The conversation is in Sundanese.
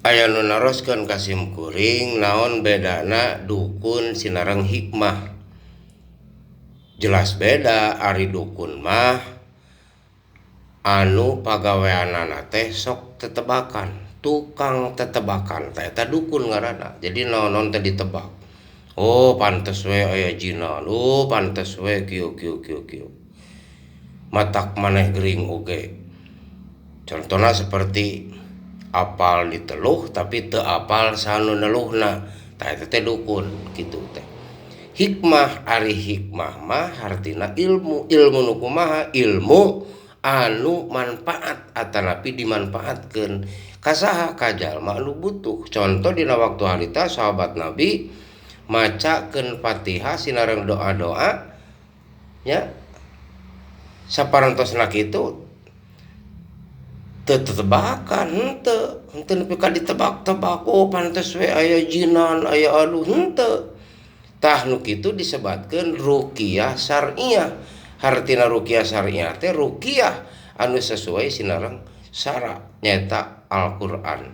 Aya nu naroskeun ka simkuring naon bedana dukun sinareng hikmah. Jelas beda ari dukun mah anu pagaweanana teh sok tetebakan, tukang tetebakan tah eta dukun ngaranna. Jadi naon-naon teh ditebak. Oh pantes we aya jinan, oh pantes we kieu kieu kieu kieu. Matak maneh gering oge. Contohna seperti apal diteluh tapi teu apal saha nu neluhna tah eta teh dukun kitu teh. Hikmah ari hikmah mah hartina ilmu, ilmu nu kumaha? Ilmu anu manfaat atanapi dimanfaatkeun ka saha? Ka jalma anu butuh. Contoh dina waktu harita sahabat Nabi macakeun Fatihah sinareng doa-doa nya saparantosna kitu teu tetebakan henteu, henteu nepi ka ditebak-tebak oh pantes we aya jinan aya aduh henteu. Tah nu kitu disebatkeun ruqyah syar'iyyah. Hartina ruqyah syar'iyyah teh ruqyah anu sesuai sinareng syara nyaeta Al-Qur'an.